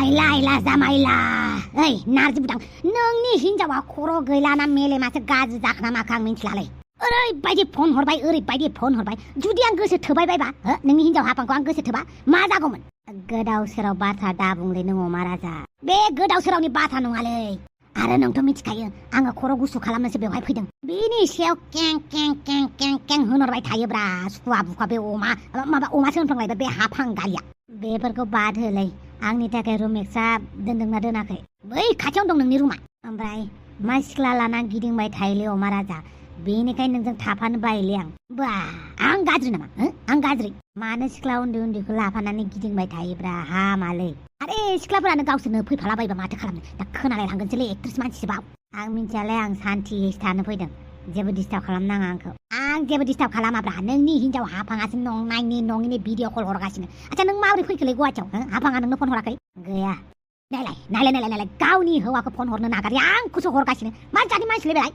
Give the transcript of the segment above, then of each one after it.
लायला जामायला ओइ नारजि बुदां नोंनि हिनजावा खर' गैलाना मेलेमासो गाज्रि जाखोना माखो आं मिन्थिलालै ओरैबायदि फन हरबाय जुदि आं गोसो थोबाय बायबा नोंनि हिनजाव हाफांखौ आं गोसो थोबा मा जागौमोन गोदाव सोराव बाथ्रा दाबुंलै नों अमा राजा बे गोदाव सोरावनि बाथ्रा नङालै आरो नोंथ' मिथिखायो आङो खर' गुसु खालामनोसो बेवहाय फैदों बेनि सायाव कें कें कें कें कें होनहरबाय थायोब्रा सुखुवा बुखुवा बे अमासो होनफ्लांलायबाय बे हाफां गालिया बेफोरखौ बाद होलै आंनि थाखाय रुम एक्सट्रा दोनदोंना दोनाखै बै खाथियावनो दं नोंनि रुमा ओमफ्राय मा सिख्ला लाना गिदिंबाय थायोलै अमा राजा बेनिखायनो नोंजों थाफानो बायोलै आं बा आं गाज्रि नामा आं गाज्रि मानो सिख्ला उन्दै उन्दैखौ लाफानानै गिदिंबाय थायोब्रा हामालै आरे सिख्लाफोरानो गावसोरनो फैफालाबायबा माथो खालामनो दा खोनालायलांगोनसोलै एक्ट्रेस मानसिसो बाव आं मिन्थियालै आं सान्थियैसो थानो फैदों जेबो डिस्टार्ब खालामनाङा आंखौ आं जेबो डिस्टार्ब खालामाब्रा नोंनि हिनजाव हाफाङासो नङिनि भिडिअ कल हरगासिनो आच्छा नों माबोरै फैखोलै गुवाहाटियाव हाफाङा नोंनो फन हराखै गैया नायलाय गावनि हौवाखौ फन हरनो नागारि आंखौसो हरगासिनो मा जानि मानसिलै बेलाय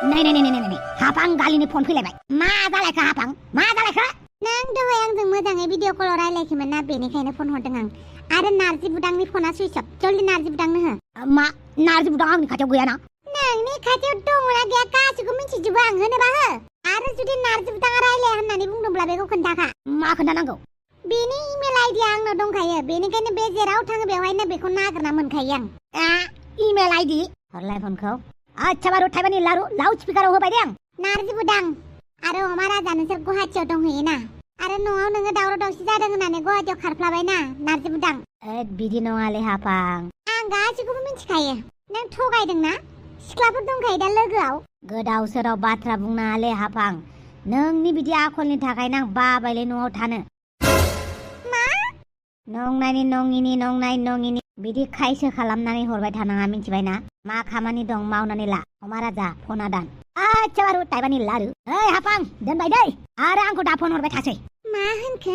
नै हाफां गालिनि फन फैलायबाय मा जालायखो हाफां मा जालायखो नों दहाय आंजों मोजाङै भिडिअ कलाव रायलायाखैमोन ना बेनिखायनो फन हरदों आं आरो नारजि बुदांनि फना सुइच अफ जल्दि नारजि बुदांनो हो मा नारजि बुदां आंनि खाथियाव गैयाना नोंनि खाथियाव दङना गैया गासिबो मिथिजोबो आं होनोबा हो आरो जुदि नारजि बुदाङा रायलाया होननानै बुंदोंब्ला बेखौ खोन्थाखा मा खोन्थानांगौ बेनि इमेल आइडिया आंनाव दंखायो बेनिखायनो बे जेराव थाङो बेवहायनो बेखौ नागिरना मोनखायो आं इमेल आइडि हरलाय फनखौ आच्छा बारु थाइबानि लाउड स्पिकाराव होबाय दे आं नारजि बुदां आरो अमा राजा नोंसोर गुवाहाटियाव दंहैयोना आरो न'आव नोङो दावराव दावसि जादों होननानै गुवाहाटियाव खारफ्लाबायना नारजि बुदां बिदि नङालै हाफां आं गासिखौबो मिथिखायो नों थगायदोंना सिख्लाफोर दंखायो दा लोगोआव गोदाव सोराव बाथ्रा बुंनाङालै हाफां नोंनि बिदि आखलनि थाखायनो आं बाबायलै न'आव थानो मा नङिनि बिदि खायसो खालामनानै हरबाय थानाङा मिथिबायना मा खामानि दं मावनानै ला अमा राजा फना दान आच्छा बारु थाइबानि लारु ओइ हाफां दोनबाय दै आरो आंखौ दा फन हरबाय थासै मा होनखो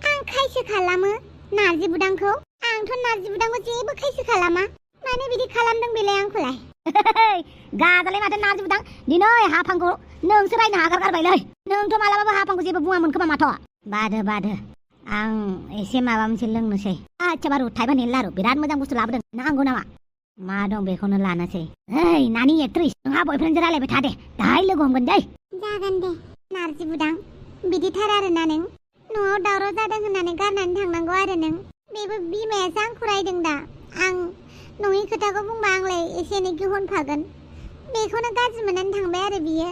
आं खायसो खालामो नारजि बुदांखौ आंथ' नारजि बुदांखौ जेबो खायसो खालामा मानो बिदि खालामदों बेलाय आंखौलाय गाजालै माथो नारजि बुदां दिनै हाफांखौ नोंसो रायनो हागारगारबायलै नोंथ' मालाबाबो हाफांखौ जेबो बुङामोन खोमा माथ' बादो आं एसे माबा मोनसे लोंनोसै आच्छा बारु थाइबानि लारु बिराद मोजां बुस्थु लाबोदों नांगौ नामा मा दं बेखौनो लानोसै ओइ नानि एक्ट्रेस नोंहा बयफ्रेन्डजों रायलायबाय था दे दाहाय लोगो हमगोन दै जागोन दे नारजि बुदां बिदिथार आरोना नों न'आव दावराव जादों होननानै गारनानै थांनांगौ आरो नों बेबो बिमायासो आंखौ रायदों दा आं नङि खोथाखौ बुंबा आंलाय एसे एनै गिहनफागोन बेखौनो गाज्रि मोननानै थांबाय आरो बियो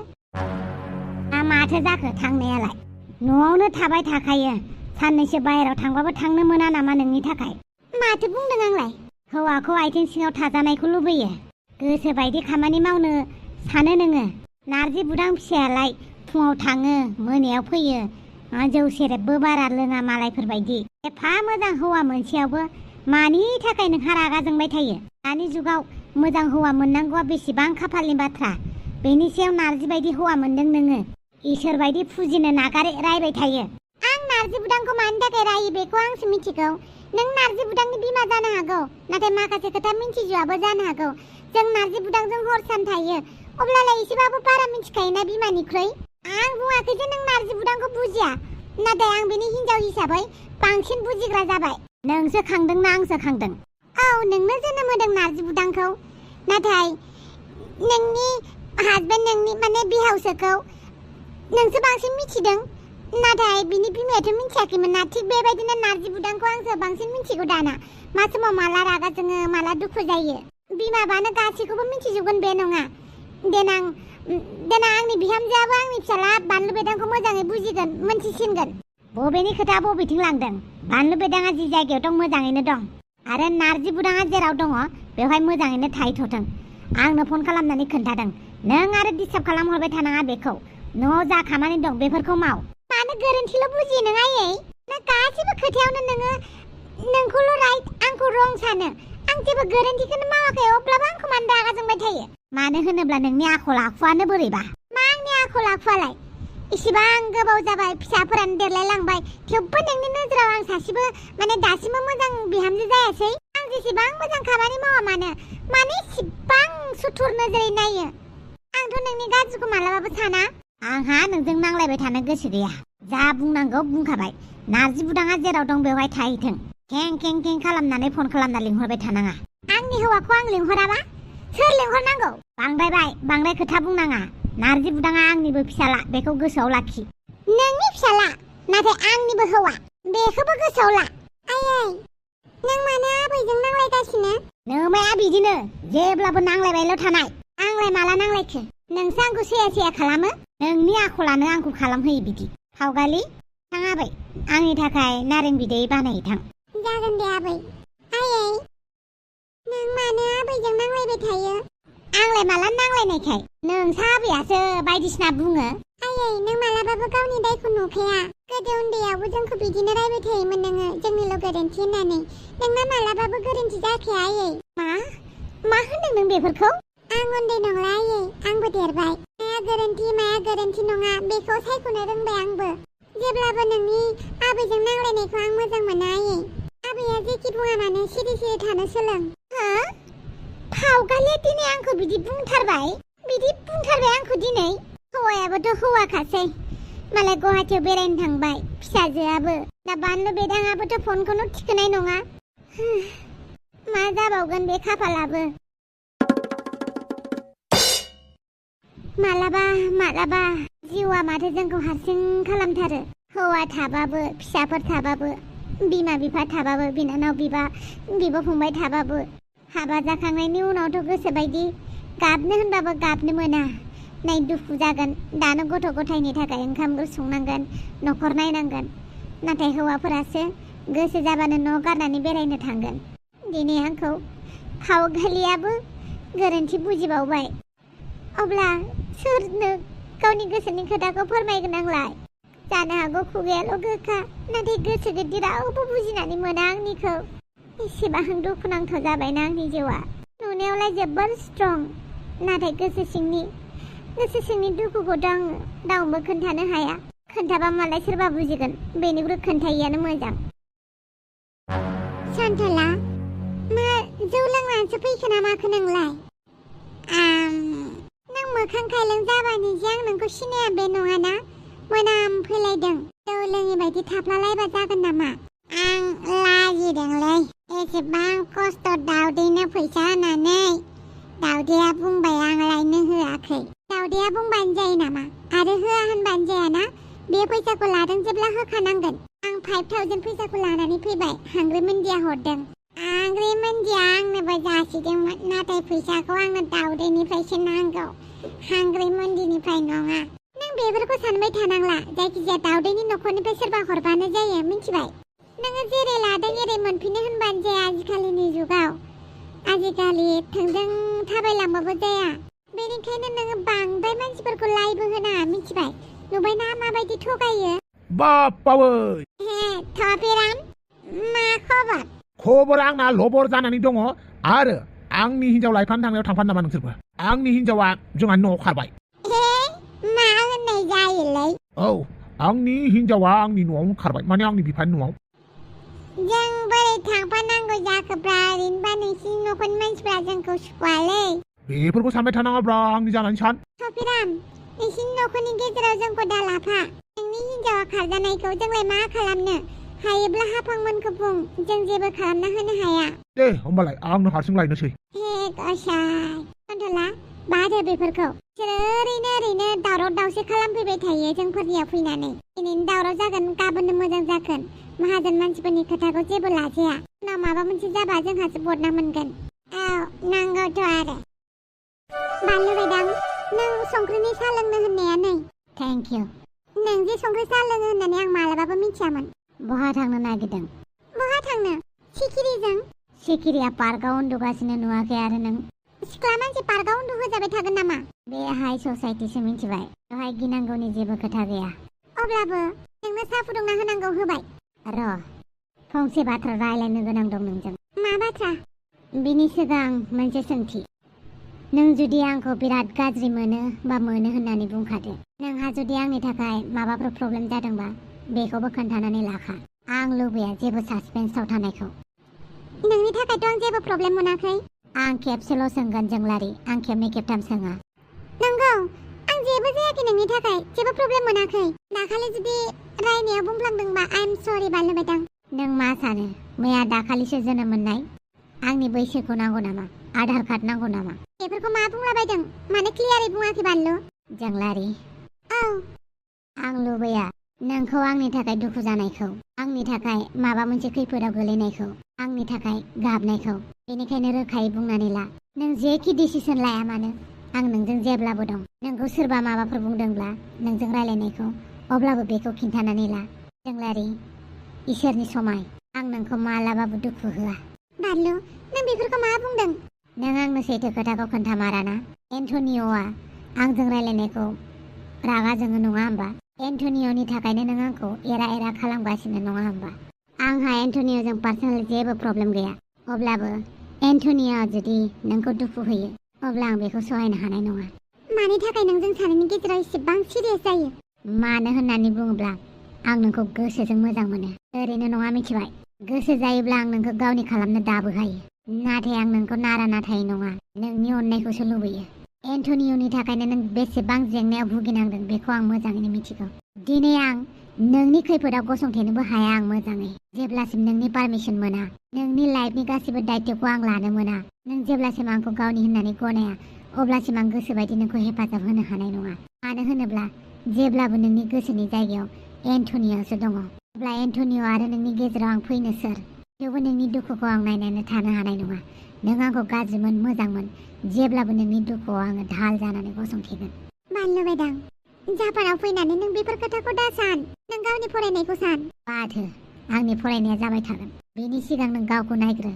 माथो जाखो थांनायालाय न'आवनो थाबाय थाखायो साननैसो बाहेराव थांबाबो थांनो मोना नामा नोंनि थाखाय माथो बुंदों आंलाय हौवाखौ आथिं सिङाव थाजानायखौ लुबैयो गोसो बायदि खामानि मावनो सानो नोङो नारजि बुदां फिसायालाय फुङाव थाङो मोनायाव फैयो जौ सेरेबबो बारा लोङा मालायफोरबायदि एफा मोजां हौवा मोनसेयावबो मानि थाखाय नोंहा रागा जोंबाय थायो दानि जुगाव मोजां हौवा मोननांगौआ बेसेबां खाफालनि बाथ्रा बेनि सायाव नारजि बायदि हौवा मोनदों नोङो इसोर बायदि फुजिनो नागारै रायबाय थायो आं नारजि बुदांखौ मानि थाखाय रायो बेखौ आंसो मिथिगौ नों नारजि बुदांनि बिमा जानो हागौ नाथाय माखासे खोथा मिथिजोबाबो जानो हागौ जों नारजि बुदांजों हर सान थायो अब्लालाय एसेबाबो बारा मिथिखायोना बिमानिख्रुइ आं बुङाखै जे नों नारजि बुदांखौ बुजिया नाथाय आं बेनि हिनजाव हिसाबै बांसिन बुजिग्रा जाबाय नोंसो खांदोंना आंसो खांदों औ नोंनो जोनोम होदों नारजि बुदांखौ नाथाय नोंनि हाजबेन्ड नोंनि माने बिहावजोखौ नोंसो बांसिन मिथिदों नाथाय बिनि बिमायाथ' मिथियाखैमोन ना थिग बेबायदिनो नारजि बुदांखौ आंसो बांसिन मिथिगौ दाना मा समाव माला रागा जोङो माला दुखु जायो बिमाबानो गासैखौबो मिथिजोबगोन बे नङा देनां आंनि बिहामजोआबो आंनि फिसाला बानलु बेदांखौ मोजाङै बुजिगोन मोनथिसिनगोन बबेनि खोथा बबेथिं लांदों बानलु बेदाङा जि जायगायाव दं मोजाङैनो दं आरो नारजि बुदाङा जेराव दङ बेवहाय मोजाङैनो थाहैथ'थों आंनो फन खालामनानै खोन्थादों नों आरो डिस्टार्ब खालामहरबाय थानाङा बेखौ न'आव जा खामानि दं बेफोरखौ माव मानो गोरोन्थिल' बुजियो नों आयै ना गासिबो खोथायावनो नोंखौल' राइट आंखौ रं सानो आं जेबो गोरोन्थिखौनो मावाखै अब्लाबो आंखौ मानो रागा जोंबाय थायो मानो होनोब्ला नोंनि आखल आखुआनो बोरैबा मा आंनि आखल आखुआलाय इसेबां गोबाव जाबाय फिसाफोरानो देरलाय लांबाय थेवबो नोंनि नोजोराव आं सासेबो माने दासिमबो मोजां बिहामजो जायासै आं जेसेबां मोजां खामानि मावा मानो इसेबां सुथुर नोजोरै नायो आंथ' नोंनि गाज्रिखौ मालाबाबो साना आंहा नोंजों नांलायबाय थानो गोसो गैया जा बुंनांगौ बुंखाबाय नारजि बुदाङा जेराव दं बेवहाय थाहैथों खें खें खें खालामनानै फन खालामना लिंहरबाय थानाङा। आंनि हौवाखौ आं लिंहराबा सोर लिंहरनांगौ? बांद्राय खोथा बुंनाङा। नारजि बुदाङा आंनिबो फिसाला, बेखौ गोसोआव लाखि। नोंनि फिसाला नाथाय आंनिबो हौवा, बेखौबो गोसोआव ला। आयै नों मानो आबैजों नांलायगासिनो? नोमाया बिदिनो जेब्लाबो नांलायबायल' थानाय। आंलाय माला नांलायखो? नोंसो आंखौ सैया खालामो। नोंनि आखलानो आंखौ खालामहोयो बिदि। फावगालि थां आबै, आंनि थाखाय नारें बिदै बानायहैथां। जागोन दे आबै। आयै नों मानो आबैजों नांलायबाय थायो? आंलाय माला नांलायनायखाय? नोंसा आबैयासो बायदिसिना बुङो। आयै नों मालाबाबो गावनि दायखौ नुखाया। गोदो उन्दैयावबो जोंखौ बिदिनो रायबाय थायोमोन नोङो, जोंनिल' गोरोन्थि होननानै। नोंना मालाबाबो गोरोन्थि जाखाया आयै। मा होनदों नों बेफोरखौ? आं उन्दै नंला आयै, आंबो देरबाय। माया गोरोन्थि नङा बेखौ सायख'नो रोंबाय आंबो। जेब्लाबो नोंनि आबैजों नांलायनायखौ आं मोजां मोना आयै। आबैया जेखि बुङा मानो सिरि थानो सोलों। फावगालिया दिनै आंखौ बिदि बुंथारबाय आंखौ दिनै। हौवायाबोथ' हौवाखासै, मालाय गुवाहाटियाव बेरायनो थांबाय, फिसाजोआबो। दा बानलु बेदाङाबोथ' फनखौनो थिखोनाय नङा। मा जाबावगोन बे खाफालाबो। मालाबा जिउआ माथो जोंखौ हारसिं खालामथारो। हौवा थाबाबो, फिसाफोर थाबाबो, बिमा बिफा थाबाबो, बिनानाव बिब' फंबाय थाबाबो, हाबा जाखांनायनि उनावथ' गोसोबायदि गाबनो होनबाबो गाबनो मोना। नै दुखु जागोन, दानो गथ' गथायनि थाखाय ओंखाम ओंख्रि संनांगोन, न'खर नायनांगोन। नाथाय हौवाफोरासो गोसो जाबानो न' गारनानै बेरायनो थांगोन। दिनै आंखौ फावगालियाबो गोरोन्थि बुजिबावबाय। अब्ला सोरनो गावनि गोसोनि खोथाखौ फोरमायगोन आंलाय? जानो हागौ खुगायाल' गोखा, नाथाय गोसो गिदिर रावबो बुजिनानै मोना आंनिखौ। एसेबां दुखुनांथाव जाबायना आंनि जिउआ। नुनायावलाय जोबोर स्ट्रं, नाथाय गोसो सिंनि दुखुखौथ' आं रावनोबो खोन्थानो हाया। खोन्थाबा मालाय सोरबा बुजिगोन, बेनिख्रुइ खोन्थायैयानो मोजां। सान्थला मा जौ लोंनानैसो फैखो ना माखो नोंलाय? नों मोखां खायलें जाबानो जे आं नोंखौ सिनाया बे नङाना? मोनामफैलायदों। जौ लोङै बायदि थाफ्लालायबा जागोन नामा? आं लाजिदोंलै। एसेबां खस्थ' दाउदैनो फैसा होनानै। दाउदैया बुंबाय आं लायनो होआखै। दाउदैया बुंबानो जायो नामा? आरो होआ होनबानो जायाना? बे फैसाखौ लादों जेब्ला होखानांगोन। आं 5000 फैसाखौ लानानै फैबाय, हांग्रि मोनदिया हरदों। हांग्रि मोनदिया आंनोबो जासिदोंमोन, नाथाय फैसाखौ आंनो दाउदैनिफ्रायसो नांगौ, हांग्रि मोनदिनिफ्राय नङा। नों बेफोरखौ सानबाय थानांला। जायखिजाया दाउदैनि न'खरनिफ्राय सोरबा हरबानो जायो, मिथिबाय? नोङो जेरै लादों एरै मोनफिनो होनबानो जाया आजिखालिनि जुगाव। आजिखालि थोंजों थाबायलांबाबो जाया। बेनिखायनो नोङो बांद्राय मानसिफोरखौ लाइबो होनाङा, मिथिबाय? नुबायना माबायदि थगायो? बाप्पावै! थफिराम, मा खबर? खबरा आंना लबर जानानै दङ आरो आंनि हिनजाव लायफानो थांनायाव थांफानो नामा नोंसोरबो? आंनि हिनजावा जोंहानि न'आव खारबाय। मा होननाय जायोलै? औ, आंनि हिनजावा आंनि न'आव खारबाय, माने आंनि बिफानि न'आव। जों बोरै थांफानांगौ जाखोब्रा? ओरैनोबा नोंसिनि न'खरनि मानसिफ्रा जोंखौ सुखुवालै। बेफोरखौ सानबाय थानाङाब्रा, आंनि जानानै सान। थफिराम, नोंसिनि न'खरनि गेजेराव जोंखौ दा लाफा। नोंनि हिनजावा खारजानायखौ जोंलाय मा खालामनो? हायोब्ला हाफांमोनखौ बुं, जों जेबो खालामना होनो हाया। दे होमबालाय आंनो हारसिं लायनोसै। हे गसाय, खन्थला बाद हो बेफोरखौ। बिसोरो ओरैनो दावराव दावसि खालामफैबाय थायो जोंफोरनियाव फैनानै। दिनैनो दावराव जागोन, गाबोननो मोजां जागोन। माहाजोन मानसिफोरनि खोथाखौ जेबो लाजाया। उनाव माबा मोनसे जाबा जोंहासो बदनाम मोनगोन। औ नांगौथ' आरो। बानलु बेदां, नों संख्रिनि साहा लोंनो होननाया नै। Thank you. नों जे संख्रि साहा लोङो होननानै आं मालाबाबो मिथियामोन। बहा थांनो नागिरदों? बहा थांनो? सिखिरिजों। सिखिरिया पार्कआव उन्दुगासिनो नुवाखै आरो नों? सिख्ला मानसि पार्कआव उन्दुहोजाबाय थागोन नामा? बे हाइ ससाइटिसो, मिथिबाय? बेवहाय गिनांगौनि जेबो खोथा गैया। अब्लाबो नोंनो साहा फुदुंना होनांगौ, होबाय। र' फंसे बाथ्रा रायलायनो गोनां दं नोंजों। मा बाथ्रा? बिनि सिगां मोनसे सोंथि। नों जुदि आंखौ बिराद गाज्रि मोनो होननानै बुंखादो। नोंहा जुदि आंनि थाखाय माबाफोर प्रब्लेम जादोंबा बेखौबो खोन्थानानै लाखा। आं लुबैया जेबो सासपेन्सआव थानायखौ। नोंनि थाखायथ' आं जेबो प्रब्लेम मोनाखै। आं खेबसेल' सोंगोन जोंलारि, आं खेबनै खेबथाम सोङा। नंगौ, आं जेबो जायाखै नोंनि थाखाय, जेबो प्रब्लेम मोनाखै। दाखालि जुदि रायनायाव बुंफ्लांदोंबा आइ एम सरि बानलु बेदां। नों मा सानो मैया दाखालिसो जोनोम मोननाय आंनि बैसोखौ नांगौ नामा आधार कार्ड नांगौ नामा बेफोरखौ मा बुंलाबायदों माने क्लियारै बुङाखै बानलु जोंलारि औ आं लुबैया नोंखौ आंनि थाखाय दुखु जानायखौ आंनि थाखाय माबा मोनसे खैफोदाव गोलैनायखौ आंनि थाखाय गाबनायखौ बेनिखायनो रोखायै बुंनानै ला नों जेखि डिसिसन लाया मानो आं नोंजों जेब्लाबो दं नोंखौ सोरबा माबाफोर बुंदोंब्ला नोंजों रायलायनायखौ अब्लाबो बेखौ खिन्थानानै ला जोंलारि इसोरनि समाय आं नोंखौ मालाबाबो दुखु होआ बानलु नों बेफोरखौ मा बुंदों नों आंनो सैथो खोथाखौ खोन्थामाराना एन्टनिय'आ आंजों रायलायनायखौ रागा जोङो नङा होमबा एन्टनिय'नि थाखायनो नों आंखौ एरा एरा खालामगासिनो नङा होमबा आंहा एन्टनिय'जों पार्सनेल जेबो प्रब्लेम गैया अब्लाबो एन्टनिय'आ जुदि नोंखौ दुखु होयो अब्ला आं बेखौ सहायनो हानाय नङा मानि थाखाय नोंजों सानैनि गेजेराव एसेबां सिरियास जायो मानो होननानै बुङोब्ला आं नोंखौ गोसोजों मोजां मोनो ओरैनो नङा मिथिबाय गोसो जायोब्ला आं नोंखौ गावनि खालामनो दाबो हायो नाथाय आं नोंखौ नारा नाथाय नङा नोंनि अननायखौसो लुबैयो एन्टनिय'नि थाखायनो नों बेसेबां जेंनायाव भुगिनांदों बेखौ आं मोजाङैनो मिथिगौ दिनै आं नोंनि खैफोदाव गसंथेनोबो हाया आं मोजाङै जेब्लासिम नोंनि पारमिसन मोना नोंनि लाइफनि गासिबो दायित्वखौ आं लानो मोना नों जेब्लासिम आंखौ गावनि होननानै गनाया अब्लासिम आं गोसोबायदि नोंखौ हेफाजाब होनो हानाय नङा मानो होनोब्ला जेब्लाबो नोंनि गोसोनि जायगायाव एन्टनिय'सो दङ अब्ला एन्टनिय' आरो नोंनि गेजेराव आं फैनो सोर थेवबो नोंनि दुखुखौ आं नायनानै थानो हानाय नङा नों आंखौ गाज्रिमोन मोजांमोन जेब्लाबो नोंनि दुखुआव आङो दाहाल जानानै गसंथेगोन बानलु बायदां जापानाव फैनानै नों बेफोर खोथाखौ दा सान नों गावनि फरायनायखौ सान बाथो आंनि फरायनाया जाबाय थागोन बेनि सिगां नों गावखौ नायग्रो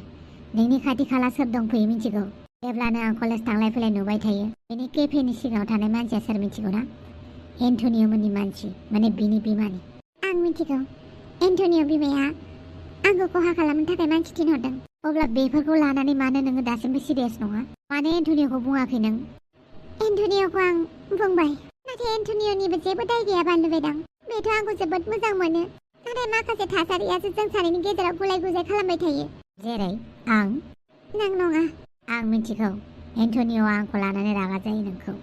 नोंनि खाथि खाला सोर दंफैयो मिथिगौ जेब्लानो आं कलेज थांलाय फैलाय नुबाय थायो बेनि केफेनि सिगाङाव थानाय मानसिया सोर मिथिगौ ना एन्टनिय'मोननि मानसि माने बिनि बिमानि आं मिथिगौ एन्टनिय' बिमाया आंखौ खहा खालामनो थाखाय मानसि थिनहरदों अब्ला बेफोरखौ लानानै मानो नोङो दासिमबो सिरियास नङा माने एन्टनिय'खौ बुङाखै नों एन्टनिय'खौ आं बुंबाय नाथाय एन्टनिय'निबो जेबो दाय गैया बानलु बायदां बेथ' आंखौ जोबोद मोजां मोनो नाथाय माखासे थासारियासो जों सानैनि गेजेराव गुलाय गुजाय खालामबाय थायो जेरै आं नों नङा आं मिथिगौ एन्टनिय'आ आंखौ लानानै रागा जायो नोंखौ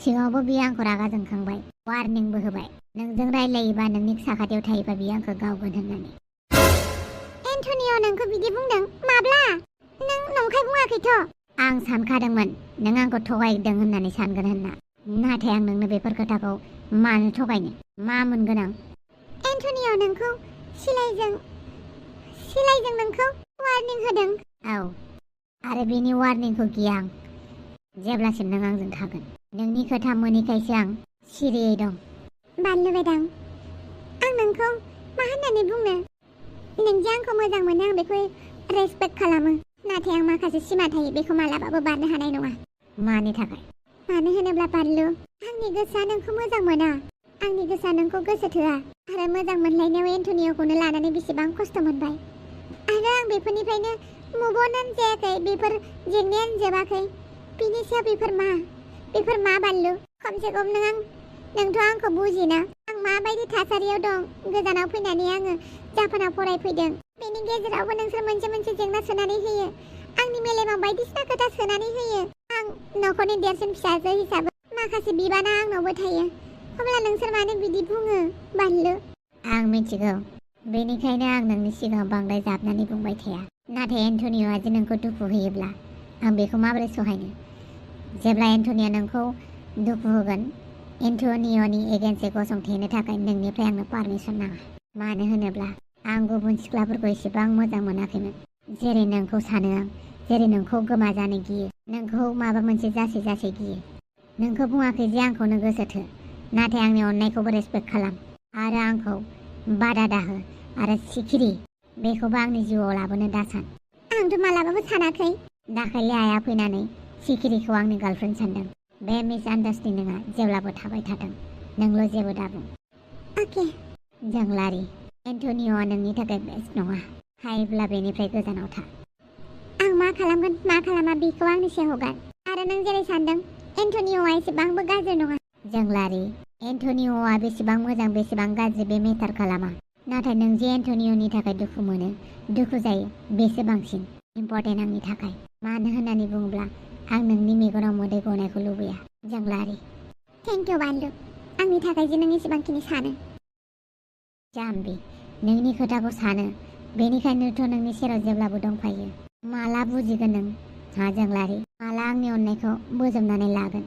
सिगाङावबो बियो आंखौ रागा जोंखांबाय वार्निंबो होबाय नोंजों रायलायोबा नोंनि साखाथियाव थायोबा बियो आंखौ गावगोन होननानै एन्टनिय' नोंखौ बिदि बुंदों माब्ला नों नंखाय बुङाखैथ' आं सानखादोंमोन नों आंखौ थगायदों होननानै सानगोन होनना नाथाय आं नोंनो बेफोर खोथाखौ मानो थगायनो मा मोनगोन आं एन्टनिय' नोंखौ सिलाइजों नोंखौ वार्निं होदों औ आरो बेनि वार्निंखौ गिया आं जेब्लासिम नों आंजों थागोन नोंनि खोथा मोनैखायसो आं सिरियै दं बानलु बायदां आं नोंखौ मा होननानै बुंनो नों जे आंखौ मोजां मोनो आं बेखौ रेसपेक्ट खालामो नाथाय आं माखासे सिमा थायो बेखौ मालाबाबो बारनो हानाय नङा मानि थाखाय मानो होनोब्ला बानलु आंनि गोसोआ नोंखौ मोजां मोना आंनि गोसोआ नोंखौ गोसो थोआ आरो मोजां मोनलायनायाव एन्टनिय'खौनो लानानै बेसेबां खस्थ' मोनबाय आरो आं बेफोरनिफ्रायनो मुभ अन जायाखै बेफोर जेंनायानो जोबाखै बिनि सायाव बेफोर मा बानलु खमसे खम नोंथ' आंखौ बुजिना आं माबायदि थासारियाव दं गोजानाव फैनानै आङो जापानाव फरायफैदों बेनि गेजेरावबो नोंसोर मोनसे जेंना सोनानै होयो आंनि मेलेमाव बायदिसिना खोथा सोनानै होयो आं न'खरनि देरसिन फिसाजो हिसाबै माखासे बिबाना आंनावबो थायो अब्ला नोंसोर मानो बिदि बुङो बानलु आं मिथिगौ बेनिखायनो आं नोंनि सिगाङाव बांद्राय जाबनानै बुंबाय थाया नाथाय एन्टनिय'आ जे नोंखौ दुखु होयोब्ला आं बेखौ माबोरै सहायनो जेब्ला एन्टनिय'आ नोंखौ दुखु होगोन एन्टनिय'नि एगेन्स्टै गसंथेनो थाखाय नोंनिफ्राय आंनो पारमिसन नाङा मानो होनोब्ला आं गुबुन सिख्लाफोरखौ एसेबां मोजां मोनाखैमोन जेरै नोंखौ सानो आं जेरै नोंखौ गोमाजानो गियो नोंखौ माबा मोनसे जासै गियो नोंखौ बुङाखै जे आंखौनो गोसो थो नाथाय आंनि अननायखौबो रेसपेक्ट खालाम आरो आंखौ बादा दाहो आरो सिखिरि बेखौबो आंनि जिउआव लाबोनो दासान आंथ' मालाबाबो सानाखै दाखालि आइया फैनानै सिखिरिखौ आंनि गार्लफ्रेन्ड सानदों बे मिसआन्डारस्टेन्डिंआ जेब्लाबो थाबाय थाथों नोंल' जेबो दाबुं अके जोंलारि एन्टनिय'आ नोंनि थाखाय बेस्ट नङा हायोब्ला बेनिफ्राय गोजानाव था आं मा खालामगोन मा खालामा बेखौ आंनि सायाव हगार आरो नों जेरै सानदों एन्टनिय'आ एसेबांबो गाज्रि नङा जोंलारि एन्टनिय'आ बेसेबां मोजां बेसेबां गाज्रि बे मेटार खालामा नाथाय नों जे एन्टनिय'नि थाखाय दुखु मोनो दुखु जायो बेसो बांसिन इम्परटेन्ट आंनि थाखाय मानो होननानै बुङोब्ला आं नोंनि मेगनाव मोदै गनायखौ लुबैया जोंलारि थेंक इउ बानलु आंनि थाखाय जे नों एसेबांखिनि सानो जाम्बि नोंनि खोथाखौ सानो बेनिखायनोथ' नोंनि सेराव जेब्लाबो दंफायो माला बुजिगोन नों हा जोंलारि माला आंनि अननायखौ बोजबनानै लागोन